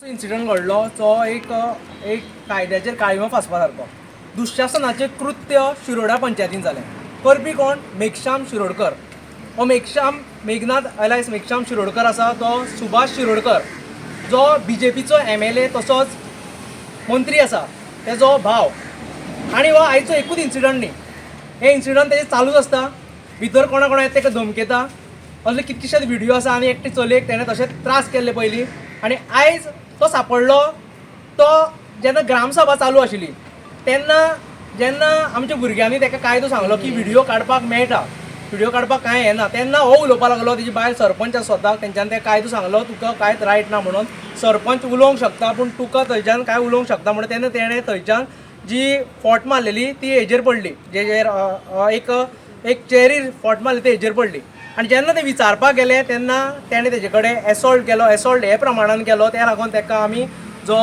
Incident घडलो जो एक एक कायद्याचेर काळिमा फासपा सारको दुश्शासनाचें कृत्य शिरोडा पंचायतीन जालें. करपी कोण? मेघश्याम शिरोडकर. हो मेघश्याम मेघनाथ एलायस मेघश्याम शिरोडकर आसा तो सुभाष शिरोडकर जो बीजेपीचो एमएलए तसोच मंत्री आसा तेजो भाव. आनी हो आयचो एकूच इन्सिडंट न्ही, हे इन्सिडंट तेजे चालूच आसता. भितर कोणा कोणा येता, तेका धमकेता, असले कितकेशेच व्हिडियो आसा. आनी एकटे चलयेक तेणें तशेंच त्रास केल्ले पयलीं. आनी आयज तो सांपडलो तो जेन्ना ग्रामसभा चालू आशिल्ली तेन्ना, जेन्ना आमच्या भुरग्यांनी तेका कायदो सांगलो की व्हिडियो काडपाक मेळटा, व्हिडियो काडपाक कांय येना, तेन्ना हो उलोवपाक लागलो. तेजी बायल सरपंच आसा स्वताक, तेंच्यान ते कायदो सांगलो तुका कांयच रायट ना म्हणून, सरपंच उलोवंक शकता पूण तुका थंयच्यान कांय उलोवंक शकता म्हणून. तेन्ना तेणें थंयच्यान जी फोट मारलेली ती हेजेर पडली, जेजेर एक एक चेरीर फोट मारली ती हेजेर पडली. आनी जेन्ना ते विचारपाक गेले तेन्ना तेणें तेजे कडेन एसॉल्ट केलो. एसॉल्ट हे प्रमाणान केलो, त्या लागून तेका आमी जो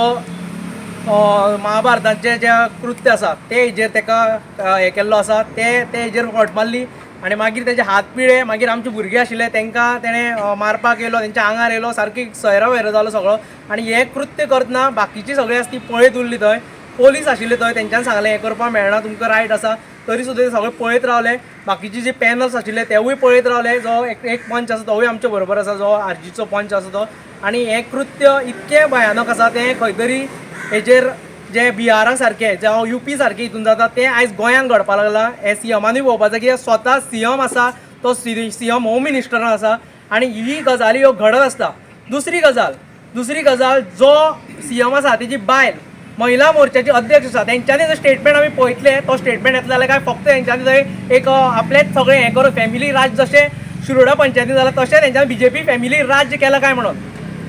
महाभारताचें जें कृत्य आसा ते हेजेर तेका हें केल्लो आसा, ते ते हेजेर फोट मारली आनी मागीर तेजे हात पिळे. मागीर आमचे भुरगे आशिल्ले तेंकां तेणें मारपाक येयलो, तेंच्या आंगार येयलो, सारकी सैरा वैरा जालो सगळो. आनी हें कृत्य करतना बाकीची सगळीं आसा ती पळयत उरली. थंय पोलीस आशिल्ले, थंय तेंच्यान सांगलें हें करपाक मेळना, तुमकां रायट आसा, तरी सुद्दां ते सगळे पळयत रावले. बाकीचे जे पॅनल्स आशिल्ले तेवूय पळयत रावले. जो एक एक पंच आसा तोवूय आमच्या बरोबर आसा, जो आरजीचो पंच आसा तो. आनी हें कृत्य इतकें भयानक आसा, तें खंय तरी हेजेर जे बिहारा सारकें जावं युपी सारकें हितून जाता तें आयज गोंयांत घडपाक लागलां. हें सीएमानूय पळोवपाक जाय, कित्याक स्वता सीएम आसा तो, सीएम होम मिनिस्टरान आसा आनी ही गजाली ह्यो घडत आसता. दुसरी गजाल, जो सीएम आसा तेजी बायल महिला मोर्चाची अध्यक्ष आसा. तेंच्यांनी जो स्टेटमेंट आमी पळयतले, तो स्टेटमेंट येतलो जाल्यार काय फक्त तेंच्यांनी थंय एक आपलेंच सगळें हें करून फॅमिली राज जशें शिरोडा पंचायतीन जालां तशें तेंच्यांनी बीजेपी फॅमिली राज्य केलां काय म्हणून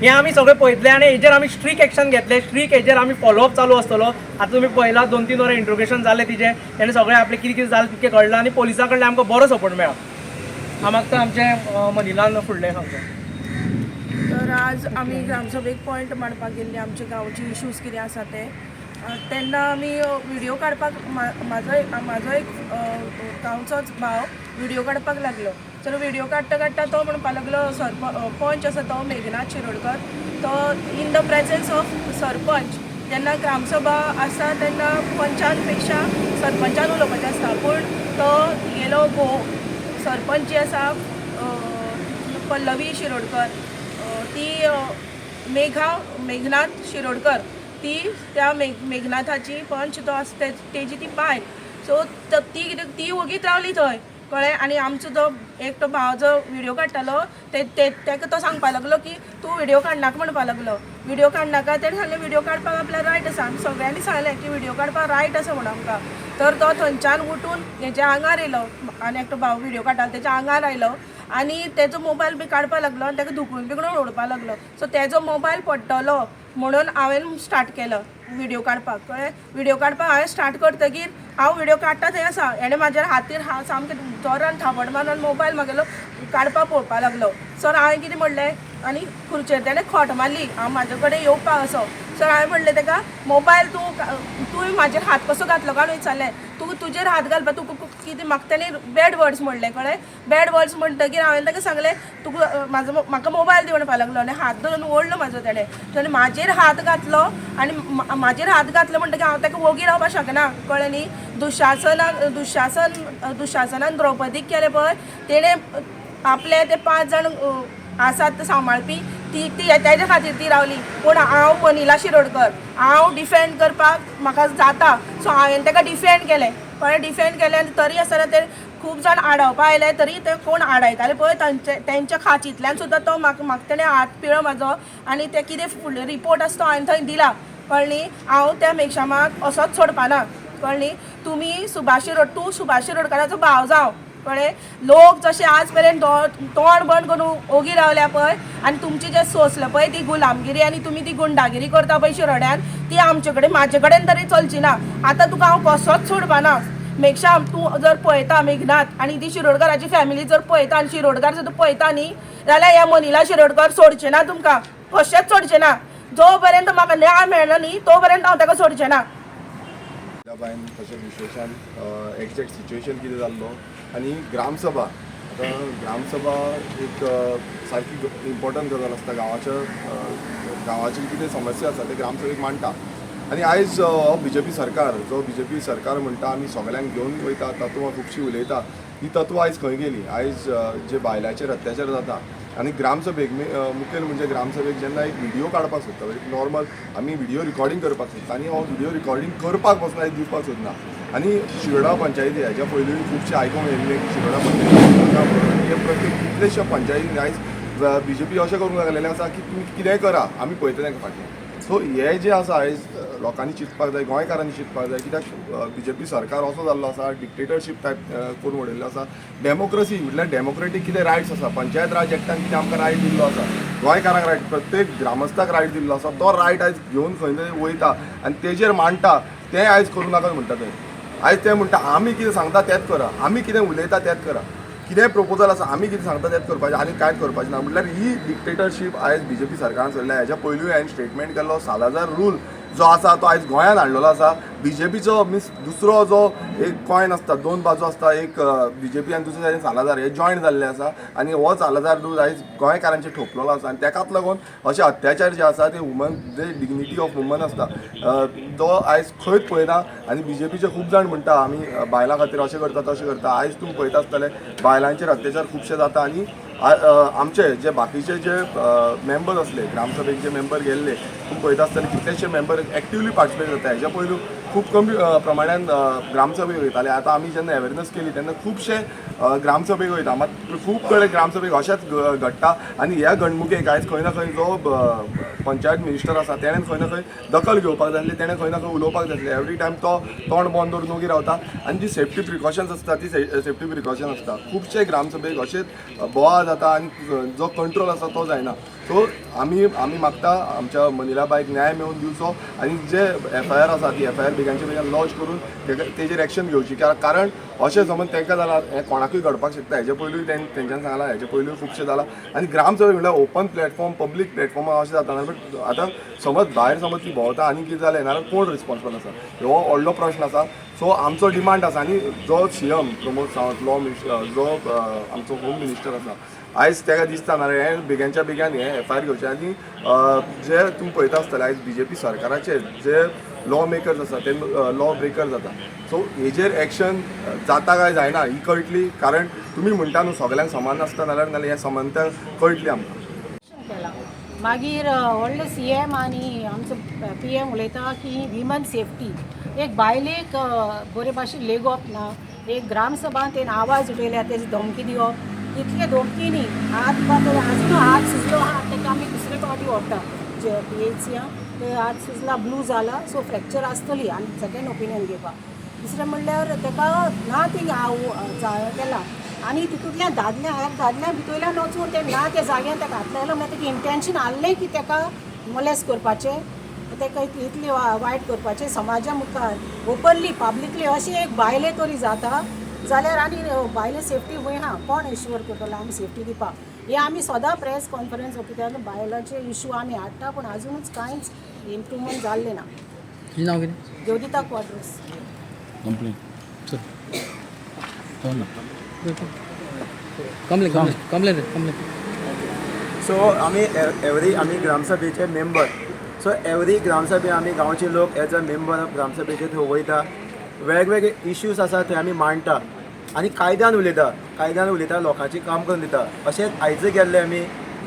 हें आमी सगळें पळयतले. आनी हेजेर आमी स्ट्रीक एक्शन घेतले. स्ट्रीक हेजेर आमी फॉलोअप चालू आसतलो. आतां तुमी पळयला, 2-3 वरां इंट्रोगेशन जालें तिजें. तेणें सगळें आपलें कितें कितें जालें तितकें कळ्ळां आनी पोलिसां कडल्यान आमकां बरो सपोर्ट मेळ्ळा. हांव मागता आमचें मनिलान फुडलें सांगचें. तर आज आमी ग्रामसभेक पॉयंट मांडपाक गेल्ली, आमच्या गांवचे इश्यूज कितें आसा ते. तेन्ना आमी व्हिडियो काडपाक म्हाजो एक गांवचोच भाव व्हिडियो काडपाक लागलो. तर व्हिडियो काडटा काडटा तो म्हणपाक लागलो, सरप पंच आसा तो मेघनाथ शिरोडकर, तो in the presence of sarpanch, जेन्ना ग्रामसभा आसा तेन्ना पंचान पेक्षा सरपंचान उलोवपाचें आसता, पूण तो तिगेलो घोव सरपंच जी आसा पल्लवी शिरोडकर, ती मेघा मेघनाथ शिरोडकर, ती त्या मेघनाथाची पंच तो आसा तेजी ती बायल. सो ती कितें, ती वगीत रावली थंय, कळ्ळें? आनी आमचो जो एकटो भाव जो व्हिडियो काडटालो ते तेका तो सांगपा लागलो की तूं व्हिडियो काडनाका म्हणपा लागलो. व्हिडियो काडनाका, तेणें सांगलें व्हिडियो काडपाक आपल्याक रायट आसा. आमी सगळ्यांनी सांगलें की व्हिडियो काडपाक रायट आसा म्हणून आमकां. तर तो थंयच्यान उठून हेच्या आंगार येयलो आनी एकटो भाव व्हिडियो काडटालो तेच्या आंगार आयलो आनी तेजो मोबायल बी काडपाक लागलो आनी तेका धुकलून बिकलून उडोवपाक लागलो. सो तेजो मोबायल पडटलो म्हणून हांवें स्टार्ट केलो व्हिडियो काडपाक, कळ्ळें? व्हिडियो काडपाक हांवें स्टार्ट करतकीर हांव व्हिडियो काडटा थंय आसा, हेणें म्हाज्या हातीर हांव सामकें जोरान थापट मारून मोबायल म्हागेलो काडपाक पळोवपाक लागलो. सर, हांवें कितें म्हणलें, आनी खुर्चेर तेणें खोट मारली हांव म्हाजे कडेन येवपाक असो. सर, हांवें म्हणलें तेका, मोबायल तूं तुवें म्हाजेर हात कसो घातलो काय विचारलें. तूं तुजेर हात घालपा तुका कितें? म्हाका तेणें बॅड वर्ड्स म्हणलें, कळ्ळें? बॅड वर्ड्स म्हणटकीर हांवें ताका सांगलें, तुका म्हाजो म्हाका मोबायल दी म्हणपाक लागलो आनी हात धरून ओडलो म्हाजो तेणें. तेणें म्हाजेर हात घातलो आनी म्हाजेर हात घातलो म्हणटकीर हांव ताका वोगी रावपाक शकना, कळ्ळें न्ही? दुशासनान द्रौपदीक केलें पळय, तेणें आपले ते पांच जाण आसात ते सांबाळपी, ती ती तेज्या खातीर ती रावली. पूण हांव मनिला शिरोडकर, हांव डिफेंड करपाक म्हाका जाता. सो हांवें ताका डिफेंड केलें, कळ्ळें? डिफेंड केलें आनी तरी आसतना ते खूब जाण आडावपा आयले, तरी ते कोण आडायताले पळय तांचे तेंच्या खाचींतल्यान सुद्दां तो म्हाका तेणें हात पिळ्ळो म्हाजो. आनी ते कितें फुडले रिपोर्ट आसा तो हांवें थंय दिला, कळ्ळें न्ही? हांव त्या मेघशामाक असोच सोडपाना, कळ्ळें न्ही? तुमी सुभाष शिरोड, तूं सुभाष शिरोडकाराचो भाव जावं, कळ्ळें? लोक जशे आज मेरेन तोंड बंद करून ओगी रावल्या पळय आनी तुमचे जे सोंसले पळय ती गुलामगिरी आनी तुमी ती गुंडागिरी करता पळय शिरोड्यान, ती आमचे कडेन म्हाजे कडेन तरी चलची ना. आतां तुका हांव कसोच सोडपाना. मेघशाम, तूं जर पळयता, मेघनाथ आनी ती शिरोडकाराची फॅमिली जर पळयता आनी शिरोडकार जर पळयता न्ही जाल्यार ह्या मनिला शिरोडकर सोडचे ना तुमकां, कशेंच सोडचे ना. जो पर्यंत म्हाका न्याय मेळना न्ही तो पर्यंत हांव ताका सोडचें ना. बायन तशें विश्वेशान एग्जॅक्ट सिच्युएशन कितें जाल्लो आनी ग्रामसभा, आतां ग्रामसभा एक सारकी इम्पॉर्टंट गजाल आसता गांवाच्या. गांवाची कितें समस्या आसा ते ग्रामसभेक मांडटा. आनी आयज हो बीजेपी सरकार, जो बीजेपी सरकार म्हणटा आमी सगल्यांक घेवन वयता, तत्वां खुबशीं उलयता, ही तत्वां आयज खंय गेली? आयज जे बायलांचेर अत्याचार जाता आनी ग्रामसभेक मुखेल म्हणजे ग्रामसभेक जेन्ना एक व्हिडियो काडपाक सोदता, एक नॉर्मल आमी व्हिडियो रिकॉर्डिंग करपाक सोदता आनी हो व्हिडियो रिकॉर्डिंग करपाक बसना, दिवपाक सोदना. आनी शिरोडा पंचायती ह्याच्या पयलीं खुबशें आयकूंक येयल्लें की शिरोडा पंचायती हे प्रत्येक कितलेशे पंचायती आयज बीजेपी अशें करूंक लागलेलें आसा की तुमी कितेंय करा, आमी पळयतले तांकां फाटल्यान. सो हे जे आसा आयज लोकांनी चिंतपाक जाय, गोंयकारांनी चिंतपाक जाय, कित्याक बीजेपी सरकार असो जाल्लो आसा, डिक्टेटरशीप टायप करून उडयल्लो आसा. डेमोक्रसी म्हटल्यार डेमोक्रेटीक कितें रायट्स आसा, पंचायत राज एक्टान कितें आमकां रायट दिल्लो आसा, गोंयकारांक रायट, प्रत्येक ग्रामस्थाक रायट दिल्लो आसा, तो रायट आयज घेवन खंय तरी वयता आनी तेजेर मांडटा, तें आयज करूं नाका म्हणटा. थंय आयज ते म्हणटा आमी कितें सांगता तेंच करा, आमी कितें उलयता तेंच करा, कितेंय प्रपोजल आसा आमी कितें सांगता तेंच करपाचें आनी कांयच करपाचें ना. म्हटल्यार ही डिक्टेटरशीप आयज बीजेपी सरकारान चल्ल्या. ह्याच्या पयलूय हांवें स्टेटमेंट केल्लो, सालाजार रूल जो आसा तो आयज गोंयांत हाडलेलो आसा. बीजेपीचो मिन्स दुसरो जो एक कॉयन आसता, दोन बाजू आसता, एक बीजेपी आनी दुसरे सायडीन सालाजार, हे जॉयन जाल्ले आसा आनी हो सालाजार रूल आयज गोंयकारांचेर ठोपलेलो आसा. आनी तेकाच लागून अशे अत्याचार जे आसा ते woman, J dignity of woman आसता तो आयज खंयच पळयना. आनी बीजेपीचे खूब जाण म्हणटा आमी बायलां खातीर अशें करता तशें करता. आयज तुमी पळयता आसतले बायलांचेर अत्याचार खुबशे जाता. आनी आमचे जे बाकीचे जे मेंबर्स आसले ग्रामसभेक, जे मेंबर गेल्ले, तुमी पळयता आसतले कितलेशे मेंबर एक्टिवली पार्टिसिपेट जाता. हेच्या पयलू खूब कमी प्रमाणान ग्रामसभेक वयताले. आतां आमी जेन्ना अवेरनस केली तेन्ना खुबशे ग्रामसभेक वयता, मात खूब कडेन ग्रामसभेक अशेंच घडटा. आनी ह्या घडणुकेक आयज खंय ना खंय जो पंचायत मिनिस्टर आसा तेणें खंय ना खंय दखल घेवपाक जाय आसली, तेणें खंय ना खंय उलोवपाक जाय आसलें. एवरी टायम तो तोंड बंद दवरून ओगी रावता. आनी जी सेफ्टी प्रिकॉशन्स आसता ती सेफ्टी प्रिकॉशन आसता. खुबशे ग्रामसभेक अशेंच बोवाळ जाता आनी जो कंट्रोल आसा तो जायना. सो आमी आमी मागता आमच्या मनिला बायक न्याय मेळून दिवचो आनी जे एफआयआर आसा ती एफआयआर बेगानच्या बेगीन लॉन्च करून तेजेर एक्शन घेवची. कारण अशें समज तांकां जालां, हें कोणाकूय घडपाक शकता. हेजे पयलूय तेंच्यांनी सांगलां, हेजे पयलूय खुबशें जालां. आनी ग्रामसभा म्हणल्यार ओपन प्लॅटफॉर्म, पब्लीक प्लॅटफॉर्म अशें जाता. बट आतां समज भायर समज ती भोंवता आनी कितें जालें नाल्यार कोण रिस्पॉन्सिबल आसा, हो व्हडलो प्रश्न आसा. सो आमचो डिमांड आसा. आनी जो CM Pramod Sawant, law minister, जो आमचो होम मिनिस्टर आसा, आयज ताका दिसता ना हें बेगानच्या बेगान हें एफआयआर घेवचें. आनी जे तुमी पळयता आसतले आयज बीजेपी सरकाराचे जे लॉ मेकर्स आसा ते लॉ ब्रेकर जाता. सो हेजेर एक्शन जाता काय जायना ही कळटली, कारण तुमी म्हणटा न्हू सगल्यांक समान आसता, नाल्यार नाल्यार हें समानता कळटली आमकां. केला मागीर व्हडले सीएम आनी आमचो पीएम उलयता की विमन सेफ्टी, एक बायलेक बरे भाशेन लेगोवप ना. एक ग्रामसभान तेणें आवाज उठयल्या, तेजी धमकी दिवप, इतले धमकी न्ही, हात पात आजून हात सुजलो आहा. ताका आमी दुसरे फावटी व्हरता जे पीएचसी, ते हात सुजला, ब्लू जाला, सो फ्रॅक्चर आसतली आनी सेकेंड ओपिनियन घेवपाक. दुसरें म्हणल्यार ताका ना ती केला आनी तितूंतल्यान दादल्या दादल्या भितरल्यान वचून ते ना त्या जाग्यार ताका हात लायलो. म्हणल्यार ताका इंटेन्शन आहलें की ताका मोलेस करपाचें, ताका इतली वायट करपाचें समाजा मुखार ओपनली पब्लिकली. अशें एक बायले तरी जाता जाल्यार आनी बायले सेफ्टी खंय आहा? कोण एश्योर करतलो आमी सेफ्टी दिवपाक? हे आमी सदां प्रेस कॉन्फरन्स कित्याक बायलांचे इशू आमी हाडटा, पूण आजुनूच कांयच इम्प्रुवमेंट जाल्लें ना. तुजें नांव कितें? Jyodita Quadros. Complain complain complain complain complain. So आमी एवरी आमी ग्रामसभेचे मेंबर. सो एवरी ग्रामसभे आमी गांवचे लोक एज अ मेंबर ऑफ ग्रामसभेचे थंय वयता, वेगवेगळे इश्यूज आसा थंय आमी मांडटा आनी कायद्यान उलयता, कायद्यान उलयता, लोकांचें काम करून दिता. अशेंच आयजय गेल्ले आमी,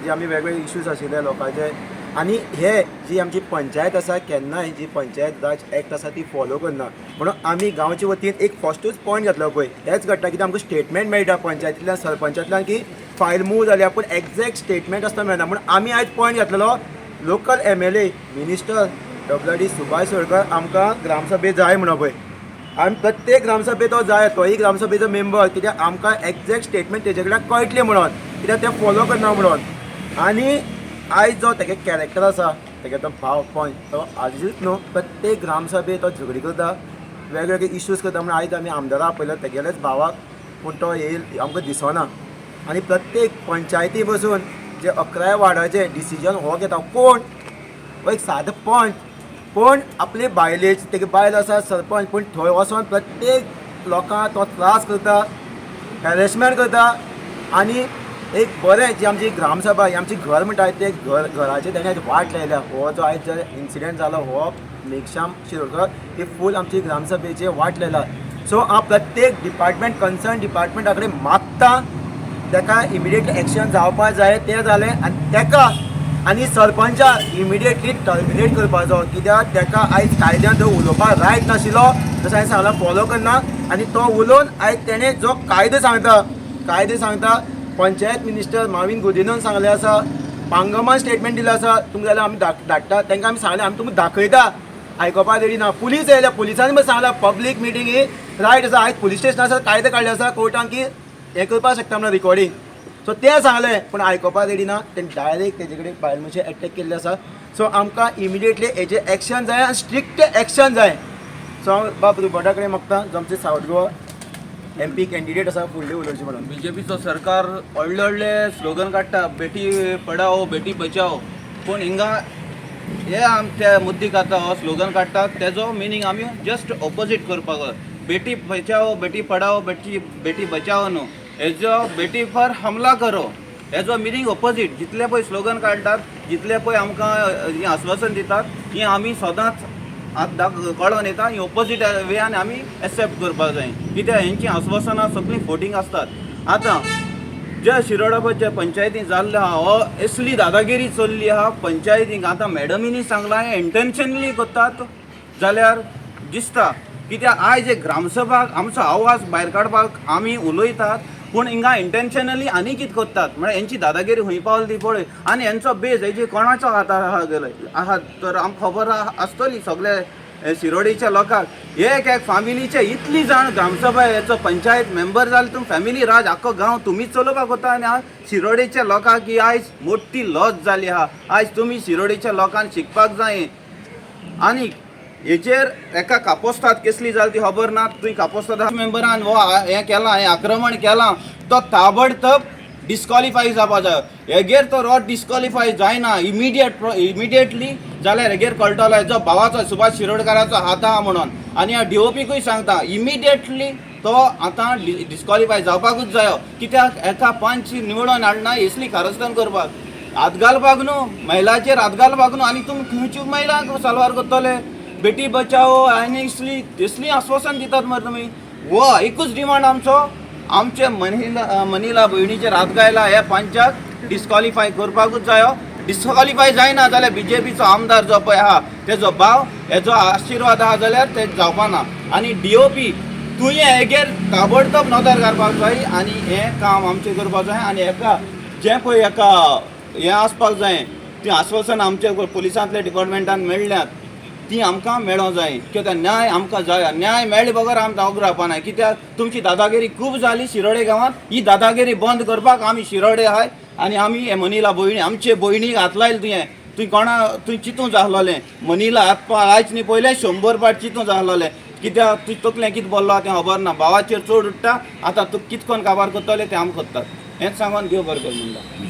जे आमी वेगवेगळे इश्यूज आशिल्ले लोकांचे. आनी हे जी आमची पंचायत आसा केन्नाय जी पंचायत राज एक्ट आसा ती फॉलो करना म्हणून आमी गांवचे वतीन एक फस्टूच पॉयंट घातलो पळय. हेच घडटा कित्याक आमकां स्टेटमेंट मेळटा पंचायतींतल्यान, सरपंचांतल्यान की फायल मूव जाल्या, पूण एग्जॅक्ट स्टेटमेंट आसतना मेळना. म्हणून आमी आयज पॉयंट घातलेलो, local MLA minister WD Subhash Shirodkar आमकां ग्रामसभे जाय म्हणून पळय. आनी प्रत्येक ग्रामसभे तो जाय, तोय ग्रामसभेचो मेंबर, कित्याक आमकां एग्जॅक्ट स्टेटमेंट तेजे कडल्यान कळटलें म्हणून, कित्याक ते फॉलो करना म्हणून. आनी आयज जो तेगे कॅरेक्टर आसा, तेगे तो भाव पंच, तो आजूच न्हू, प्रत्येक ग्रामसभे तो झगडी करता, वेगवेगळे इश्यूज करता. म्हणून आयज आमी आमदारा आपयलो तेगेलेच भावाक, पूण तो येयल आमकां दिसना. आनी प्रत्येक पंचायती बसून जे 11 वार्डाचे डिसिजन हो घेता कोण? हो एक सादो पंच. पूण आपले बायलेची, तेगे बायल आसा सरपंच, पूण थंय वचोन प्रत्येक लोकांक तो त्रास करता, हॅरेसमेंट करता आनी एक बरें जी आमची ग्रामसभा ही आमची घर म्हणटा ते घर घराचे तेणें आयज वाट लायल्या. हो जो आयज जो इन्सिडंट जालो हो मेघश्याम शिरोडकर ही फूल आमची ग्रामसभेचे वाट लायला. सो हांव प्रत्येक डिपार्टमेंट कन्सर्न डिपार्टमेंटा कडेन मागता तेका इमिडिएटली एक्शन जावपा जाय. तें जालें आनी तेका आनी सरपंचा इमिडिएटली टर्मिनेट करपाचो, कित्याक तेका आयज कायद्यान तो उलोवपाक रायट नाशिल्लो. तशें हांवें सांगलां फॉलो करना आनी तो उलोवन आयज तेणें जो कायदो सांगता, कायदे सांगता पंचायत मिनिस्टर माविन गुदिनोन सांगलें आसा, पांगमान स्टेटमेंट दिलें आसा, तुमकां जाल्यार आमी धाडटा. तांकां आमी सांगलें आमी तुमकां दाखयता, आयकोपा रेडी ना. पुलीस येयल्या, पुलिसांनी पण सांगलां पब्लीक मिटींग ही रायट आसा. आयज पुलीस स्टेशनार आसा कायदे काडले आसा कोर्टान की हें करपाक शकता म्हणून रिकॉर्डींग. सो तें सांगलें पूण आयकोपा रेडी ना. तेणें डायरेक्ट तेजे कडेन बायल मनशे एटॅक केल्ले आसा. सो आमकां इमिडिएटली हेजें एक्शन जाय आनी स्ट्रिक्ट एक्शन जाय. सो हांव बाब रुबर्टा कडेन मागता, जो आमचे सावथ गोवा MP candidate आसा, फुडली उलोवची म्हणून. बीजेपीचो सरकार व्हडले व्हडले स्लोगन काडटा, बेटी पढाओ बेटी बचाओ, पूण हिंगा हे आमचे मुद्दीक आतां हो स्लोगन काडटा तेजो मिनींग आमी जस्ट ऑपोजीट करपाक जाय. बेटी बचाओ बेटी पढाओ बेटी बेटी बचाओ न्हू, हेजो बेटी पर हमला करो हेजो मिनींग ऑपोजीट. जितले पळय स्लोगन काडटात, जितले पळय आमकां हीं आस्वासन दितात, ही आमी सदांच आतां कळोन येता ही ऑपोजीट वेयान आमी एक्सेप्ट करपाक जाय. कित्याक हेंची आस्वासनां सगळीं फोटींग आसतात. आतां जे शिरोडा जे पंचायतीन जाल्ले आहा, हो असली दादागिरी चल्ली आहा पंचायतीक. आतां मॅडमीनी सांगलां हें इंटेन्शनली करतात जाल्यार दिसता. कित्याक आयज एक ग्रामसभाक आमचो आवाज भायर काडपाक आमी उलयतात, पूण हिंगा इंटेन्शनली आनी कितें करतात म्हळ्यार हेंची दादागिरी खंय पावली ती पळय. आनी हेंचो बेज हेजी कोणाचो हात आहा गेलो आहा तर आमकां खबर आसतली सगळे शिरोडीच्या लोकांक. एक एक फामिलीचे इतली जाण ग्रामसभा हेचो पंचायत मेंबर जाले, तुमी फॅमिली राज आख्खो गांव तुमीच चलोवपाक वता. आनी आज शिरोडीच्या लोकांक ही आयज मोठी लज जाली आहा. आयज तुमी शिरोडीच्या लोकांक शिकपाक जाय. आनी हेचेर एका कापोस्ताद केसली जाली ती खबर ना. तुवें कापोस्ताद मेंबरान हो हें केलां, हें आक्रमण केलां, तो ताबडतोब डिस्कॉलिफाय जावपा जाय. हेगेर तो रोड डिस्कॉलिफाय जायना इमिडिएटली जाल्यार हेगेर कळटलो हेजो भावाचो सुभाष शिरोडकाराचो हात आहा म्हणून. आनी ह्या डीओपीकूय सांगता इमिडिएटली तो आतां डिस्कॉलिफाय जावपाकूच जायो. कित्याक एका पंच निवडून हाडना असली कारस्थान करपाक, हात घालपाक न्हू, महिलाचेर हात घालपाक न्हू. आनी तुमी खंयच्यो महिलांक साल्वार करतले? बेटी बचाओ आनी इसली असली आस्वासन दितात मरे तुमी. हो एकूच डिमांड आमचो, आमचे मनिला मनिला भयणीचेर हात घायला ह्या पंचाक डिस्कॉलिफाय करपाकूच जायो. डिस्कॉलिफाय जायना जाल्यार बीजेपीचो आमदार जो पळय आहा तेजो भाव हेजो आशिर्वाद आहा जाल्यार ते जावपा ना. आनी डीओपी तुवें हेगेर ताबडतोब नदर घालपाक जाय आनी हें काम आमचें करपाक जाय. आनी हेका जें पळय हेका हें आसपाक जाय ती आस्वासन आमच्या पुलिसांतल्या डिपार्टमेंटान मेळ्ळ्यात ती आमकां मेळों जाय. कित्याक न्याय आमकां जाय. न्याय मेळ्ळे बगर आमकां जागो रावपा ना. कित्याक तुमची दादागिरी खूब जाली शिरोडे गांवांत. ही दादागिरी बंद करपाक आमी शिरोडे आहाय आनी आमी हे मनीला भयणी आमचे भयणीक हात लायले तुवें. तुवें कोणा तुवें चितूं जाहलोलें मनीला हात आयज न्ही पयलें 100 पाट चितूं जाहलोलें. कित्याक तुजें तकलें कितें बोल्लो तें खबर ना. भावाचेर चड उडटा. आतां तूं कित कोन्न काबार करतलें तें आमकां करतात. हेंच सांगोन देव बरें कर म्हणटा.